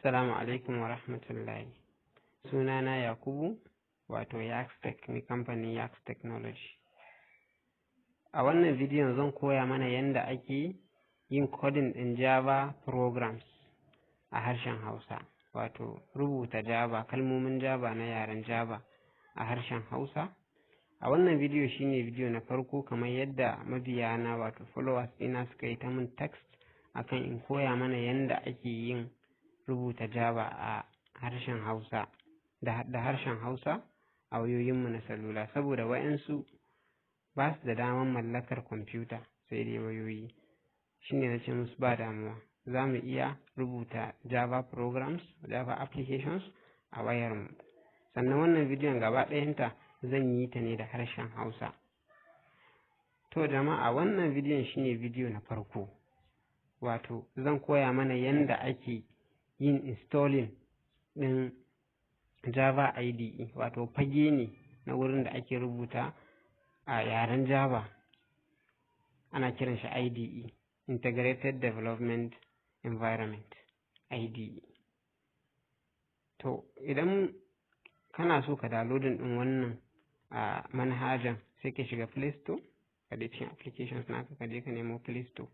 Assalamu alaikum wa rahmatullahi. Sunana Yakubu, wato Yaxtech, mai kamfanin Yax Technology. A wannan bidiyon zan koya mana yadda ake yin coding ɗin Java programs a harshen Hausa, wato rubuta Java, kalmomin Java na yaren Java a harshen Hausa. A wannan bidiyo shine bidiyo na farko, kamar yadda mabiyana, wato followers ɗina, suka yi ta mun text akan in koya mana yadda ake yin rubuta Java a harshen Hausa da harshen Hausa a wayoyinmu na salula, saboda wa'yansu ba su da daman mallakar kwamfuta sai dai wayoyi. Shine na ce musu ba damuwa, za mu iya rubuta Java programs, Java applications a wayarmu. Sannan wannan bidiyon gaba ɗayanta zan yi ta ne da harshen Hausa. To jama'a, wannan bidiyon shine bidiyo na farko, wato zan koya mana yanda ake yin installing ɗin Java IDE, wato fage ne na wurin da ake rubuta a yaren Java. Ana kiran shi IDE, Integrated Development Environment, IDE. To idan kana so ka downloading ɗin wannan a manhajan, sai ka shiga Play Store, ka je cikin applications naka, ka je ka nemo Play Store,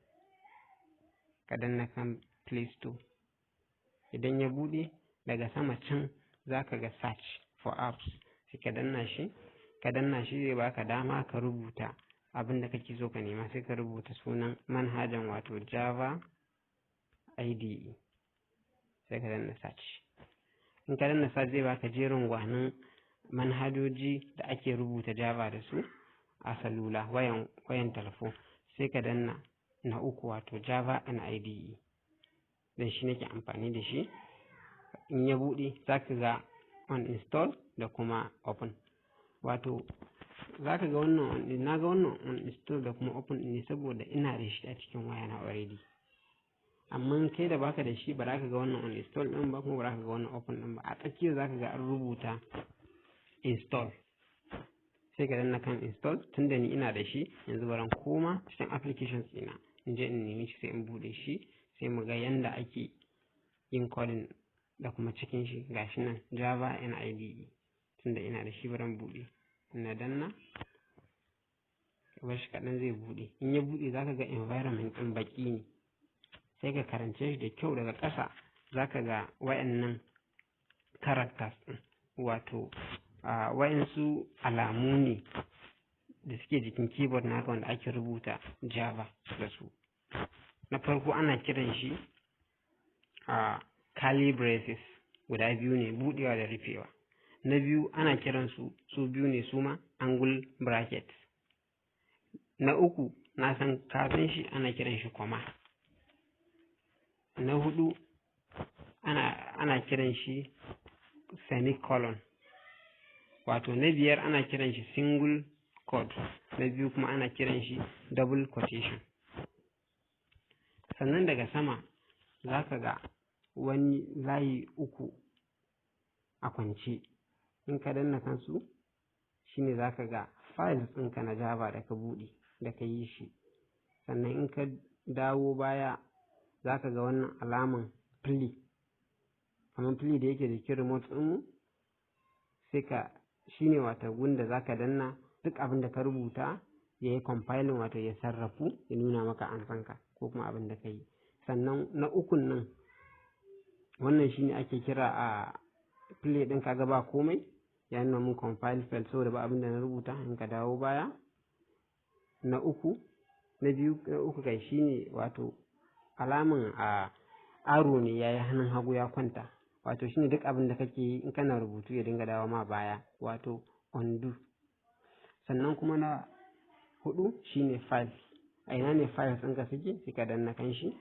ka danna kan Play Store. Idan ya buɗe, daga sama can za ka ga search for apps, sai ka danna shi. Ka danna shi, zai baka dama ka rubuta abin da kake so ka nema. Sai ka rubuta sunan manhajan, wato Java IDE, sai ka danna search. In ka danna search, zai baka jerin gwanon manhajoji da ake rubuta Java da su a salula, wayan talfo. Sai ka danna na uku, wato Java and IDE, dan shi nake amfani da shi. In ya buɗe, za ka ga uninstall da kuma open. Wato za ka ga wannan, na ga wannan uninstall da kuma open ne saboda ina da shi a cikin wayana already. Amma kai da baka da shi, ba za ka ga wannan uninstall ɗin ba, kuma ba za ka ga wannan open ɗin ba. A tsakiya za ka ga an rubuta install, sai ka danna kan install. Tunda ni ina da shi yanzu, baran koma cikin applications ɗina in je in nemi shi, sai in buɗe shi, sai mu ga yanda ake yin coding da kuma cikin shi. Gashi nan, Java IDE. Tunda ina da shi, baran buɗe. Na danna, bar shi kaɗan, zai buɗe. In ya buɗe, zaka ga environment ɗin baƙi ne. Sai ka karance shi da kyau. Daga ƙasa zaka ga wayannan characters ɗin, wato wayansu alamu ne da suke jikin keyboard naka wanda ake rubuta Java da su. Na farko ana kiran shi a curly braces, guda biyu ne, buɗewa da rufewa. Na biyu ana kiran su, su biyu ne su ma, angle bracket. Na uku, na san kafin shi, ana kiran shi comma. Na hudu ana kiran shi semicolon. Wato na biyar ana kiran shi single quote, na biyu kuma ana kiran shi double quotation. Sannan daga sama za ka ga wani layi uku a kwance. In ka danna kansu, shine za ka ga files ɗinka na Java da ka buɗe, da ka yi shi. Sannan in ka dawo baya, za ka ga wannan alaman play, kamar play da yake jikin remote ɗinmu. Sai ka shine wato gunda za ka danna duk abin da ka rubuta ya yi compiling, wato ya sarrafu, ya nuna maka amsanka ko kuma abin da ka yi. Sannan na ukun nan, wannan shine ake kira a play ɗin. Kaga ba komai, ya nuna mun compile fail saboda ba abin da na rubuta. In ka dawo baya, na uku, na biyu, na uku kai, shine wato alaman a arrow ne yayi hannun hagu ya kwanta, wato shine duk abin da kake yi, in kana rubutu ya dinga dawo ma baya, wato undo. Sannan kuma na hudu shine file, a ina ne files ɗinka suke. Sai ka danna kan shi.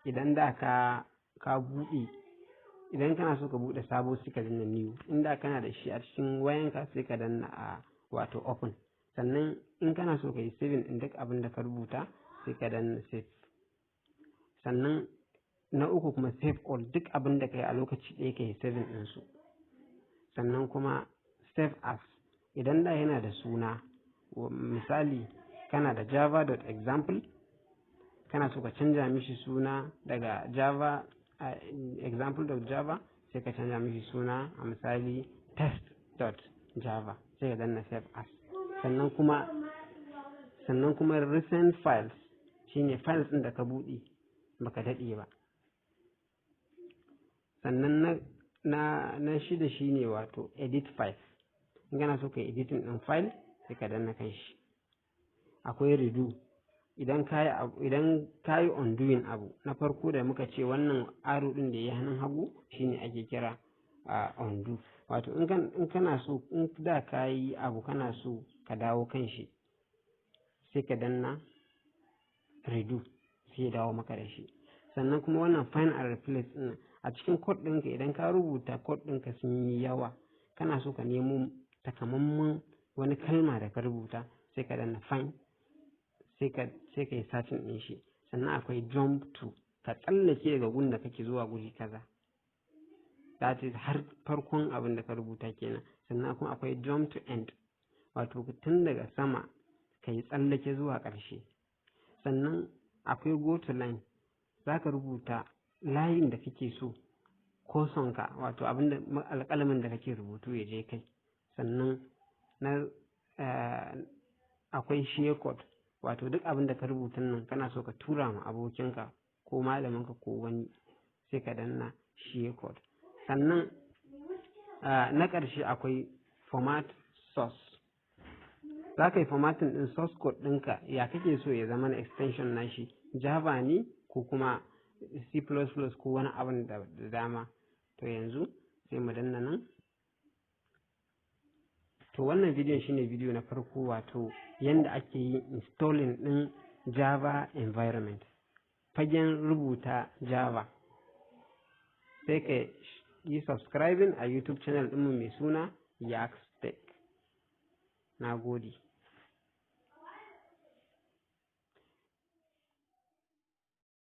Idan da ka buɗe, idan kana so ka buɗe sabo, sai ka danna new. In da kana da shi a cikin wayanka, sai ka danna a wato open. Sannan in kana so ka yi saving ɗin duk abin da ka rubuta, sai ka danna save. Sannan na uku kuma save all, duk abin da ka yi a lokaci ɗaya ka yi saving ɗinsu. Sannan kuma save as, idan da yana da suna, misali kana da java.example, kana so ka canja mishi suna daga java example.java, sai ka canza mishi suna, a misali test.java, sai ka danna save as. Sannan kuma recent files shine files ɗin da ka buɗe baka daɗe ba. Sannan na shida shine wato edit file. In kana so ka editing ɗin file, sai ka danna kan shi. Akwai redo, idan ka yi undoing abu na farko da muka ce, wannan arrow ɗin da ya hannun hagu shine ake kira undo. Wato in kana so, in da ka yi abu kana so ka dawo kan shi, sai ka danna redo, sai ya dawo maka da shi. Sannan kuma wannan find and replace ɗin, a cikin code ɗinka idan ka rubuta code ɗinka sun yi yawa, kana so ka nemo takamaiman wani kalma da ka rubuta, sai ka danna find, sai ka yi searching ɗin shi. Sannan akwai jump to, ka tsallake daga gun da kake zuwa guri kaza, that is har farkon abin da ka rubuta kenan. Sannan kuma akwai jump to end, wato tun daga sama ka yi tsallake zuwa ƙarshe. Sannan akwai go to line, za ka rubuta layin da kake so ko sonka, wato abin da alƙalamin da kake rubutu ya je kai. Sannan na akwai share code, wato duk abin da ka rubuta nan kana so ka tura ma abokinka ko malaminka ko wani, sai ka danna share code. Sannan na ƙarshe akwai format source, za ka yi formatting ɗin source code ɗinka, ya kake so ya zama na extension nashi, Java ne ko kuma C++ ko wani abin da dama. To yanzu sai mu danna nan. To wannan bidiyon shine bidiyo na farko, wato yanda ake yin installing ɗin Java environment, fagen rubuta Java. Sai ka yi subscribing a YouTube channel ɗinmu mai suna Yakstech. Na gode.